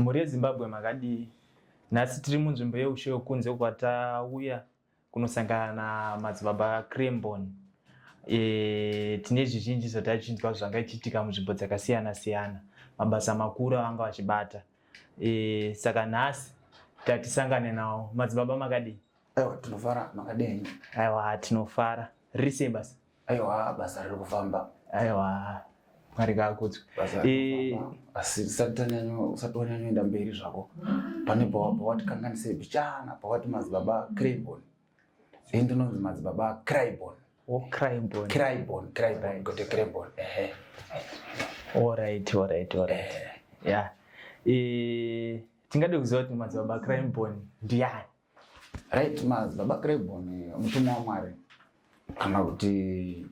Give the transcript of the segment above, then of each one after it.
Mhuri yeZimbabwe makadii? Nhasi tiri munzvimbo yeushe wekunze kwatauya kunosangana namadzibaba Crembon. E, tine zvizhinji zvatachinzwa zvanga ichiitika munzvimbo dzakasiyana siyana, mabasa makuru avanga vachibata. E, saka nhasi tatisangane nawo. Madzibaba makadii? Aiwa tinofara, makadii? Aiwa tinofara. Riri sei basa? Aiwa basa riri kufamba. Aiwa Mwari ngaakudzwe. Eh, asi usati wanyanyoenda mberi zvako pane pawati kanganisei bichana pawati madzibaba Craybon. Ini ndinonzi madzibaba Craybon. Oh, Craybon. Craybon, Craybon, kwete Craybon. Ehe. All right, all right, all right. Eh. Yeah. Eh, tingade kuziva kuti madzibaba Craybon ndiani? Right, madzibaba Craybon mutumwa waMwari kana kuti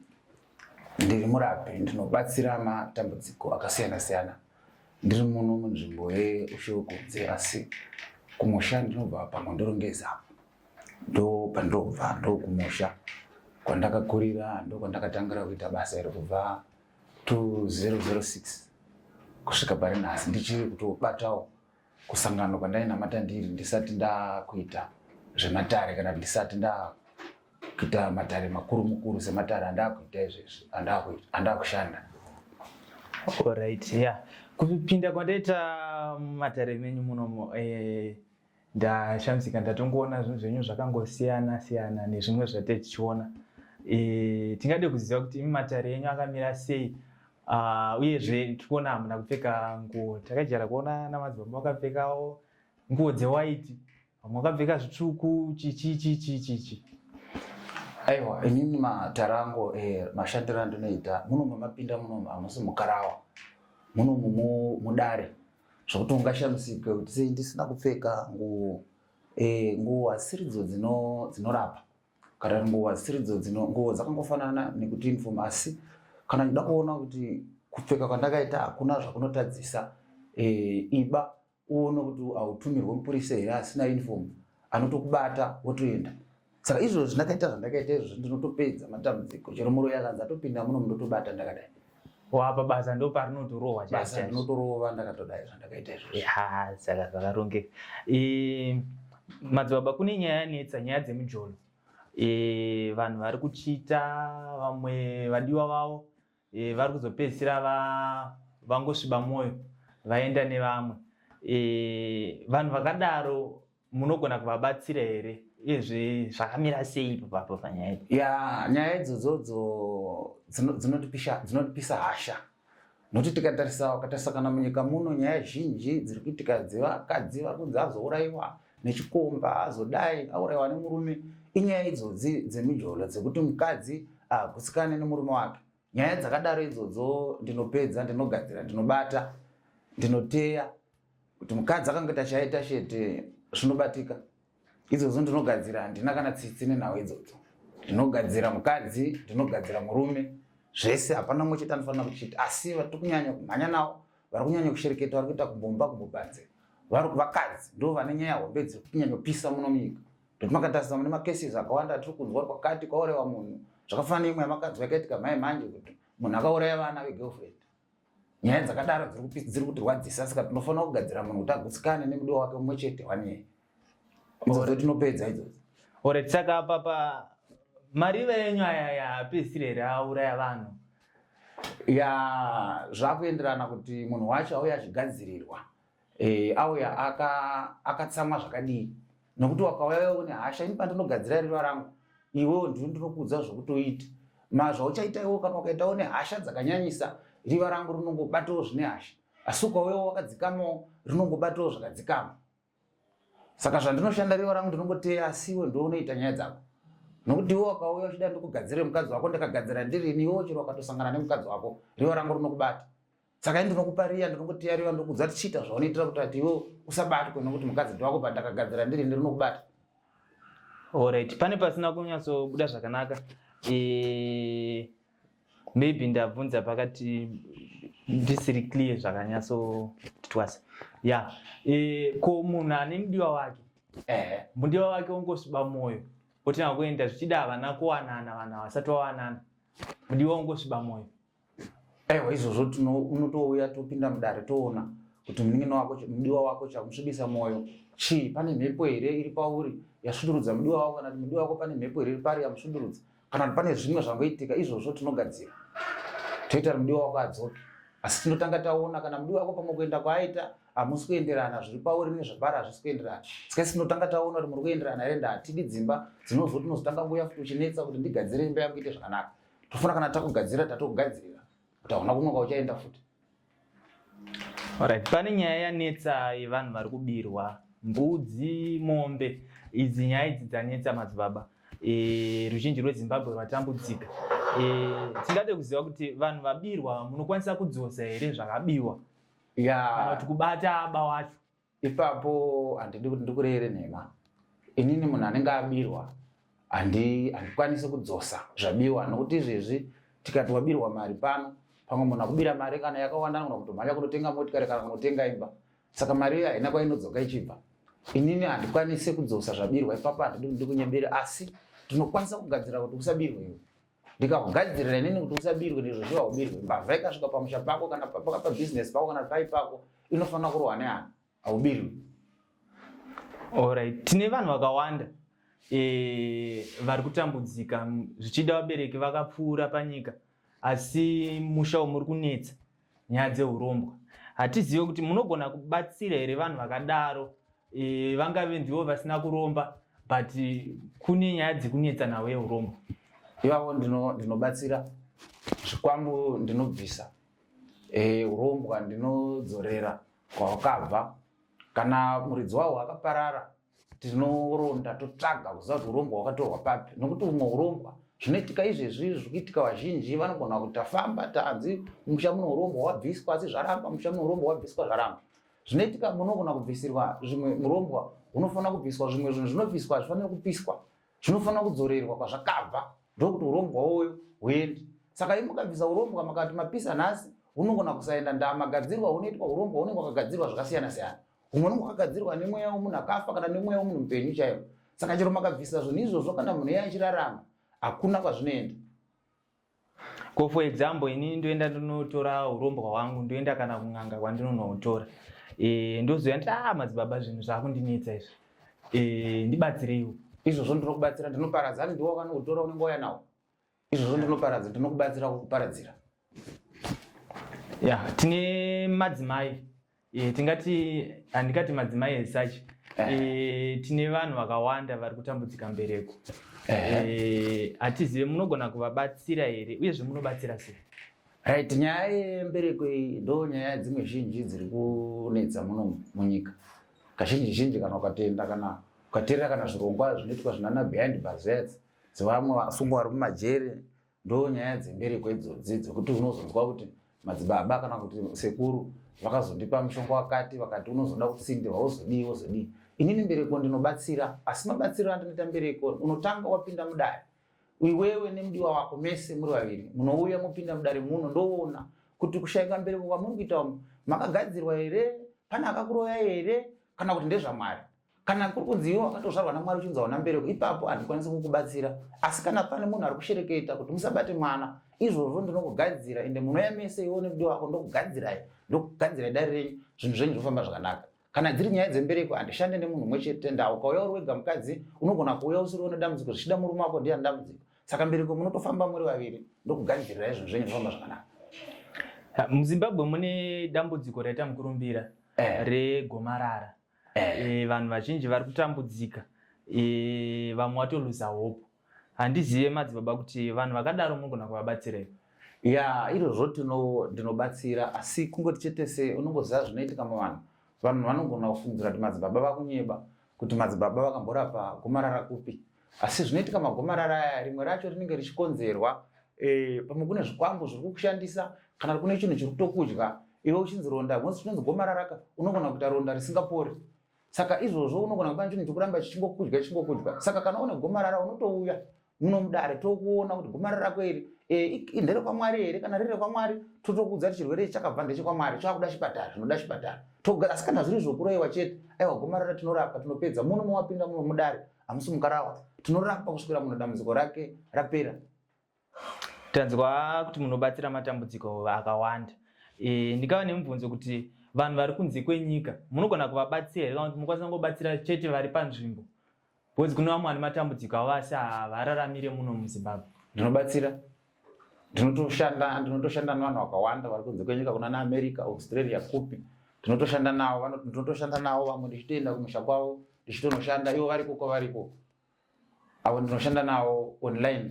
ndiri murapi ndinobatsira matambudziko akasiyana siyana ndiri muno munzvimbo yeushewekunze asi kumusha ndinobva pamondorongeza apo ndo pandinobva ndokumusha kwandakakurira ndokwandakatangira kuita basa iri kubva 2006 kusvika pari nhasi ndichiri kutobatawo kusangano kwandainamata ndiri ndisati ndakuita zvematare kana ndisati ndakuita matare makuru mukuru sematare andakuita izvezvi andakushanda. Alright, yeah. Kupinda kwandaita matare menyu munomo eh, ndashamisika ndatongoona zvinhu zvenyu zvakangosiyana siyana nezvimwe zvatee tichiona. Eh, tingade kuziva kuti imi matare enyu akamira sei Ah, uyezve tiri kuona hamuna kupfeka nguo takajaira kuona namadzibaba vakapfekawo nguo dzewaiti vamwe vakapfeka zvitsvuku chichi chichi chichi aiwa inini matara angu eh, mashandiro andinoita muno mamapinda muno hamusi mukarawa muno mudare zvokuti ungashamisike kuti sei ndisina kupfeka nguo eh, nguo hasiridzo dzinorapa kana nguva dzisiridzo dzino nguvo dzakangofanana nekuti uniform asi kana ndida kuona kuti kupfeka kwandakaita hakuna zvakunotadzisa e, iba uone kuti hautumirwe mupurisa here asina uniform anotokubata wotoenda saka izvozvi ndakaita zvandakaita izvozvi ndinotopedza matambudziko chero muroyi akanzi atopinda muno mundotobata ndakadai wapa basa ndo parinotorohwa basa ndinotorova ndakatodai zvandakaita izvozvo ya saka zvakarongeka e, madzibaba kune nyaya yanetsa nyaya dzemujolo e, vanhu vari kuchita vamwe vadiwa vavo e, vari kuzopedzisira vangosviba mwoyo vaenda nevamwe e, vanhu vakadaro munogona kuvabatsira here uyezve zvakamira sei ipapapo panyaya iyi ya nyaya idzodzodzo dzinotipisa hasha nokuti tikatarisa ukatarisa kana munyika muno nyaya zhinji dziri kuitika dzevakadzi vari kunzi azourayiwa nechikomba azodai aurayiwa nemurume inyaya idzodzi dzemijolo dzekuti mukadzi agutsikane nemurume wake nyaya dzakadaro idzodzo ndinopedza ndinogadzira ndinobata ndinoteya kuti mukadzi akangoita chaita chete zvinobatika idzodzo ndinogadzira handina kana tsitsi nenhau idzodzo ndinogadzira mukadzi ndinogadzira murume zvese hapana mumwe chete anofanira kuchita asi vatiri kunyanya kumhanya navo vari kunyanya kushereketa vari kuita kubomba kumbopanze vakadzi ndo vane nyaya hombe dziri kunyanyopisa muno munyika ndokuti makatarisa mune macases akawanda atiri kunzwa kwakati kwauraiwa munhu zvakafanana neimwe yamakadzi yakaitika mhai manje kuti munhu akauraya vana vegirlfriend nyaya dzakadaro dziri kutirwadzisa saka tinofanira kugadzira munhu kuti agutsikane nemudiwa wake mumwe chete wanei idzodzo tinopedza idzodzo orit saka apa pa mariva enyu aya yaapedzisira here auraya vanhu ya zvakuenderana kuti munhu wacho auya achigadzirirwa e, auya akatsamwa aka zvakadii nokuti wakauya une hasha ini pandinogadzira riva rangu iwewo ndini ndinokuudza zvokutoita ma zvauchaita iwewo kana ukaitawo nehasha dzakanyanyisa riva rangu rinongobatawo zvine hasha asi ukauyawo wakadzikamawo rinongobatawo zvakadzikama saka zvandinoshanda riva rangu ndinongoteya asi iwe ndiwe unoita nyaya dzako nokuti iwe wakauya uchida ndikugadzire mukadzi wako ndikagadzira ndirini iwe chero wakatosangana nemukadzi wako riva rangu rinokubata saka ini ndinokupa riya ndinokuteya riya ndokudza tichiita zvaunoitira kuti ati iwe usabatwe nokuti mukadzi ndiwako pandakagadzira ndiri ndinokubata Alright, pane pasina kunyatsobuda zvakanaka e, maybe ndabvunza pakati ndisiri clear zvakanyatsotitwasa ya e, ko munhu ane mudiwa wake eh. mudiwa wake ongosviba mwoyo otanga kuenda zvichida havana kuwanana vanhu havasati vawanana mudiwa ongosviba mwoyo Aiwa izvozvo unotouya topinda mudare toona kuti munin'ina wako, mudiwa wako chamusvibisa mwoyo chii. Pane mhepo here iri pauri yasvudurudza mudiwa wako, kana kuti mudiwa wako pane mhepo here iri pari yamusvudurudza, kana kuti pane zvimwe zvangoitika. Izvozvo tinogadzira, toita kuti mudiwa wako adzoke. Asi tinotanga taona kana mudiwa wako pamwe kuenda kwaaita hamusi kuenderana, zviri pauri nezvapari hazvisi kuenderana. Saka isi tinotanga taona kuti muri kuenderana here. Ndatidi dzimba dzinozoti unozotanga kuuya futi uchinetsa kuti ndigadzire imba yangu ite zvakanaka. Tofana kana takugadzira, tatokugadzirira kuti hauna kumwe kwauchaenda futi. Alright, pane nyaya yanetsa yevanhu vari kubirwa mbudzi, mombe. Idzi nyaya idzi dzanetsa, madzibaba. Ruzhinji rweZimbabwe rwatambudzika. Tingade kuziva kuti vanhu vabirwa munokwanisa kudzosa here zvakabiwa kana kuti kubata aba wacho? Ipapo handidi kuti ndikurevere nhema. Inini munhu anenge abirwa handikwanisi kudzosa zvabiwa, nokuti izvezvi tikati wabirwa mari pano, pamwe munhu akubira mari kana yakawanda anogona kutomhanya kunotenga motikari kana kunotenga imba. Saka mari iyo haina kwainodzoka ichibva. Inini handikwanisi kudzosa zvabirwa ipapo, handidi kuti ndikunyebere, asi ndinokwanisa kugadzira kuti usabirwe iwe. Ndikakugadzirira inini kuti usabirwe, ndizvo haubirwe. Mbavha ikasvika pamusha pako kana pabhizinesi pako kana pai pako, inofanira kurohwa neana, haubirwi. Alright, tine vanhu vakawanda vari kutambudzika, zvichida vabereki vakapfuura panyika, asi musha umuri kunetsa nyaya dzeurombwa. Hatizive kuti munogona kubatsira here vanhu vakadaro, vangave ndivo vasina kuromba, but kune nyaya dzekunetsa nawo yeurombwa. Ivavo ndinobatsira. Zvikwambo ndinobvisa, urombwa ndinodzorera kwawakabva. Kana muridzi wawo akaparara, tinoronda, totsvaga kuziva kuti urombwa hwakatorwa papi, nokuti umwe urombwa, zvinoitika izvezvi zviri kuitika, vazhinji vanogona kuti tafamba tanzi musha muno urombwa hwabviswa asi zvaramba, musha muno urombwa hwabviswa zvaramba. Zvinoitika, munogona kubvisirwa zvimwe murombwa hunofanira kubviswa, zvimwe zvinhu zvinobviswa hazvifaniri kupiswa, zvinofanira kudzorerwa kwazvakabva, ndokuti urombwa uyo huende. Saka imi mukabvisa urombwa makati mapisa nhasi, hunogona kusaenda. Ndamagadzirwa hunoitwa urombwa hunenge hwakagadzirwa zvakasiyana siyana. Humwe unenge hwakagadzirwa nemweya wemunhu akafa kana nemweya wemunhu mupenyu chaiwo. Saka chero makabvisa zvinhu izvozvo, kana munhu iye achirarama, hakuna kwazvinoenda. Ko for example, inini ndoenda ndinotora urombwa hwangu, ndoenda kana kun'anga kwandinonotora, ndozoya nditi, "Ah, madzibaba, zvinhu zvakundinetsa izvi, ndibatsireiwo." Izvozvo ndinokubatsira, ndinoparadza. Ani ndiwo wakanoutora, unenge wauya nawo. Izvozvo ndinoparadza, ndinokubatsira kukuparadzira. Ya, tine madzimai, tingati, handingati madzimai as such, tine vanhu vakawanda vari kutambudzika mbereko. Hatizive munogona kuvabatsira here, uyezve munobatsira sei? Right, nyaya yembereko iyi ndo nyaya dzimwe zhinji dziri kunetsa muno munyika. Kazhinji zhinji kana ukatenda, kana ukateerera kana zvirongwa zvinoitwa zvinana Behind Bars dzevamwe vasungwa vari mumajere, ndo nyaya dzembereko idzodzi dzekuti unozonzwa kuti madzibaba kana kuti sekuru vakazondipa mushonga wakati, vakati unozoda kutsindirwa, wozodii, wozodii. Inini mbereko ndinobatsira, asi mabatsiro andinoita mbereko, unotanga wapinda mudare iwewe nemudiwa wako mese muri vaviri. Munouya mopinda mudare muno, ndoona kuti kushayika mbereko kwamuri kuita umu makagadzirwa here, pane akakuroya here, kana kuti ndezvaMwari. Kana kuri kunzi iwe wakatozvarwa naMwari uchinzi hauna mbereko, ipapo handikwanisi kukubatsira. Asi kana pane munhu ari kushereketa kuti musabate mwana, izvozvo ndinokugadzira. Ende munouya mese iwe nemudiwa wako, ndokugadzirai, ndokugadzirai dare renyu, zvinhu zvenyu zvofamba zvakanaka. Kana dziri nyaya dzembereko, handishande nemunhu umwe chete. Nda ukauya uri wega mukadzi, unogona kuuya usiri une dambudziko, zvichida murume wako ndiye ane dambudziko. Saka mbereko munotofamba muri vaviri, ndokugadzirirai zvinhu zvenyu zvofamba zvakanaka. MuZimbabwe mune dambudziko raita mukurumbira regomarara. Vanhu vazhinji vari kutambudzika, vamwe vatoluza hope. Handizive, madzibaba, kuti vanhu vakadaro munogona kuvabatsira here? Ya, izvozvo ndinobatsira, asi kungoti chete se unongoziva zvinoitika muvanhu, vanhu vanogona kufungidzira kuti madzibaba vakunyeba, kuti madzibaba vakamborapa gomarara kupi. Asi zvinoitika, magomarara aya rimwe racho rinenge richikonzerwa pamwe kune zvikwambo zviri kukushandisa, kana kune chinhu chiri kutokudya iwe uchinzi ronda mosi chinonzi gomarara ka, unogona kuita ronda risingapori. Saka izvozvo unogona kuva chinhu chikuramba chichingokudya, chichingokudya. Saka kana une gomarara, unotouya muno mudare, tokuona kuti gomarara rako iri nderekwamwari here. Kana riri rekwamwari, totokuudza kuti chirwere ichi chakabva ndechekwamwari, chakuda chipatara, zvinoda chipatara. Asi kana zviri zvokuroyiwa chete, aiwa, gomarara tinorapa, tinopedza muno. Mawapinda muno mudare, hamusi mukarawa, tinorapa kusvikira munhu dambudziko rake rapera. Tanzwa kuti munobatsira matambudziko akawanda. E, ndingava nemubvunzo kuti vanhu vari kunze kwenyika munogona kuvabatsira here kana kuti munokwanisa kungobatsira chete vari panzvimbo because kune vamwe vane matambudziko avo asi havararamire muno muzimbabwe ndinobatsira ndinotoshanda ndinotoshanda nevanhu vakawanda vari kunze kwenyika kuna naamerica australia kupi ndinotoshanda navo ndinotoshanda navo vamwe ndichitoenda kumusha kwavo ndichitonoshanda ivo variko kwavariko avo ndinoshanda navo online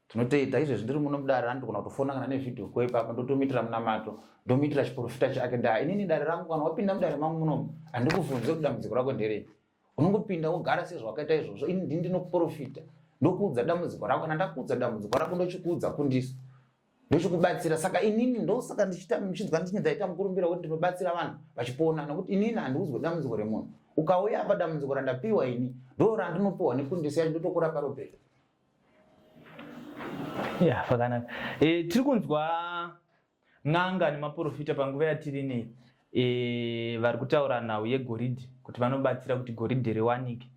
tinotoita izvezvi ndiri muno mudare andogona kutofona kana nevideo ko ipapa ndotomuitira munamato ndomuitira chiprofita chake ndaa inini dare rangu kana wapinda mudare mangu munomu handikuvhunze kuti dambudziko rako nderei unongopinda wogara sezvawakaita izvozvo ini ndini ndinokuprofita ndokuudza dambudziko rako kana ndakuudza dambudziko rako ndochikuudza kundiso ndochikubatsira saka inini ndosaka ndichinzwa ndichinzi ndaita mukurumbira wekuti ndinobatsira vanhu vachipona nokuti inini handiudzwe dambudziko remunhu ukauya apa dambudziko randapiwa ini ndo randinopiwa nekundiso yacho ndotokurapa ropera ya pakanaka e, tiri kunzwa n'anga nemaprofita panguva yatiri nei e, vari kutaura nhau yegoridhe kuti vanobatsira kuti goridhe riwanike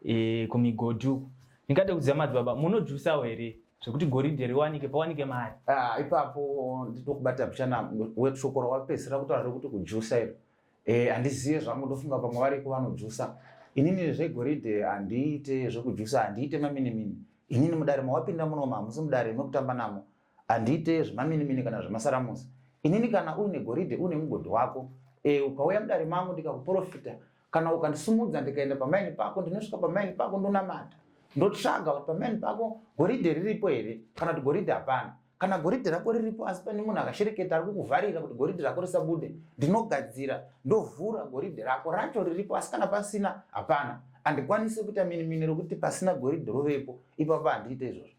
e, kumigodhi uku ndingade kuziva madzibaba munojusawo here zvekuti goridhe riwanike pawanike mari ah, ipapo ndinokubata mbichana shoko rawapedzisira kutaura rekuti kujusa iro eh, handizive zvangu ndofunga pamwe variko vanojusa inini zvegoridhe handiite zvekujusa handiite maminimini inini mudare mawapinda munomu hamusi mudare mekutamba namo handiite zvemaminimini kana zvemasaramusi inini kana uine goridhe uine mugodhi wako e, ukauya mudare mangu ndikakuprofita kana ukandisumudza ndikaenda pamaini pako ndinosvika pamaini pako ndonamata ndotsvaga kuti pamaini pako goridhe riripo here kana kuti goridhe hapana kana goridhe rako riripo asi pane munhu akashereketa ari kukuvharira kuti goridhe rako risabude ndinogadzira ndovhura goridhe rako racho riripo asi kana pasina hapana handikwanisi kuita minimini rokuti pasina goridhe rovepo ipapo handiite izvozvo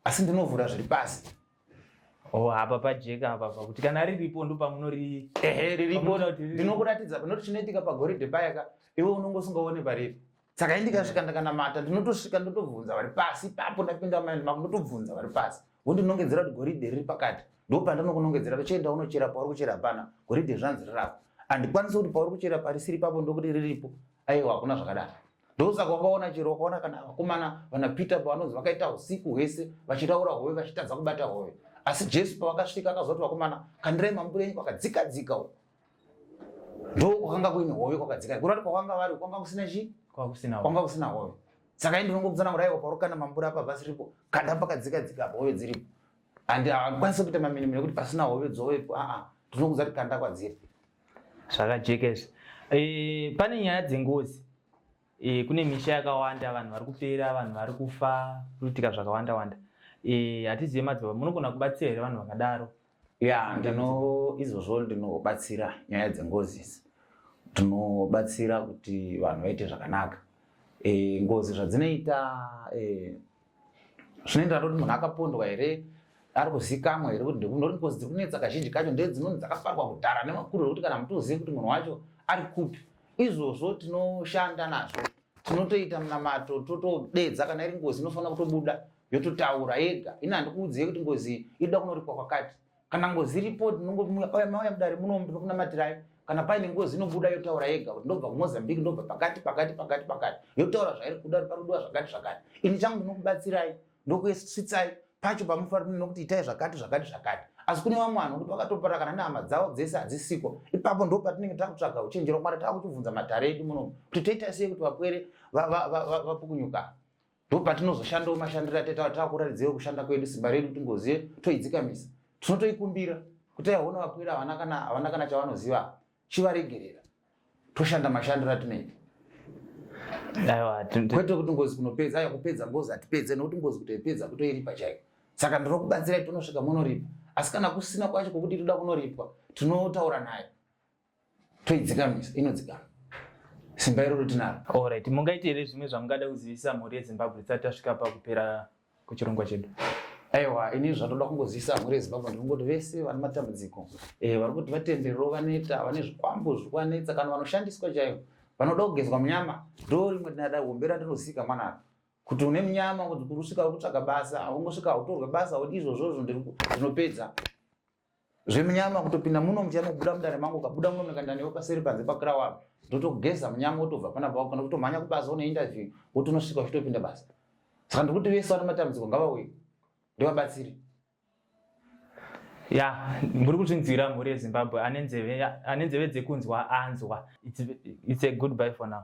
asi ndinovhura zviri pasi Oh, apa pajeka apa pakuti kana riripo ndopamunori ehe riripo ndinokuratidza panoti chinoitika pagoridhe paya ka iwe unonge usingaone pariri saka ini ndikasvika ndakanamata ndinotosvika ndotobvunza vari pasi ipapo ndapinda maini mako ndotobvunza vari pasi wondinongedzera kuti goridhe riri pakati ndopandinokunongedzera tochienda unochera pauri kuchera hapana goridhe zvanzi rirapo handikwanisi kuti pauri kuchera parisiri ipapo ndokuti riripo aiwa hakuna zvakadaro ndosaka wakaona chero wakaona kana vakomana vana peter pavanonzi vakaita usiku hwese vachiraura hove vachitadza kubata hove asi jesu pavakasvika akazoti vakomana kandirai mambure enyu kwakadzika dzika uko ndo kwakanga kuine hove kwakadzika kurati kwakanga vari kwanga kusina chii kwanga kusina hove saka ini ndinongokutsanangura aiwa pauri kana mambure apa pasiripo kanda pakadzika dzika apa hove dziripo and handikwanisi kuita maminimini ekuti pasina hove dzovepo aa ndinokuudza kuti kanda kwadziri zvakajeka izvi e, pane nyaya dzengozi e, kune misha yakawanda vanhu vari kupera vanhu vari kufa kuitika zvakawanda wanda e, hatizive madzibaba munogona kubatsira here vanhu vakadaro ya ndino izvozvo ndinobatsira nyaya dzengozi idzi ndinobatsira kuti vanhu vaite zvakanaka e, ngozi zvadzinoita e, zvinoenderana kuti munhu akapondwa here ari kuzikamwa here kuti ndekuti ngozi dziri kunetsa kazhinji kacho ndedzinonzi dzakaparwa kudhara nemakuru ekuti kana mutozivi kuti munhu wacho ari kupi izvozvo tinoshanda nazvo tinotoita munamato totodedza kana iri ngozi inofanira kutobuda yototaura yega ini handikuudziye kuti ngozi inoda kunoripwa kwakati kana ngozi iripo tinongomauya mudare munomu tinokunamatirai kana paine ngozi inobuda yotaura yega kuti ndobva kumozambique ndobva pakati pakati pakati pakati yotaura zvairi kuda kuti parikudiwa zvakati zvakati ini changu ndinokubatsirai ndokuisvitsai pacho pamufanira nokuti itai zvakati zvakati zvakati asi kune vamwe vanhu kuti vakatopara kana nehama dzavo dzese hadzisiko ipapo ndo patinenge takutsvaga uchenjero mwari takuchibvunza matare edu munomu kuti toita sei kuti vapwere vapukunyuka ndopatinozoshandawo mashandiro ateta takuratidzeiwo kushanda kwedu simba redu kuti ngozi toidzikamisa tinotoikumbira kuti aiona vapwere havana kana havana kana chavanoziva chivaregerera toshanda mashandiro atinoita kwete kuti ngozi kunopedza aiwa kupedza ngozi hatipedze nokuti ngozi kutoipedza kutoiripa chaiko saka ndinokubatsirai tonosvika munoripa asi kana kusina kwacho kwokuti toda kunoripwa tinotaura nayo toidzikamisa inodzikama simba iroro tinaro alright mungaite here zvimwe zvamungada kuzivisa mhuri yezimbabwe tisati tasvika pakupera kwechirongwa chedu aiwa ini zvandoda kungozivisa mhuri yezimbabwe ndinongoti vese vane matambudziko eh, vari kuti vatenderero vaneta vane zvikwambo zviri kuvanetsa kana vanoshandiswa chaivo vanoda kugezwa munyama ndo rimwe dada hombe randinozika mwanaro kuti une munyama kuti kurusvika uri kutsvaga basa ungosvika hautorwe basa udi izvozvozvo ndinopedza Zvemunyama kutopinda muno muchano kubuda mudare mangu ukabuda muno ndikaenda newe paseri panze pakirawo apa ndotogeza munyama wotobva panapa kana kutomhanya kubasa une interview wotonosvika uchitopinda basa saka ndikuti vese vane matambudziko ngavauye ndivabatsire. Ya, muri kuzvinzwira, mhuri yeZimbabwe. Ane nzeve dzekunzwa anzwa. It's a goodbye for now.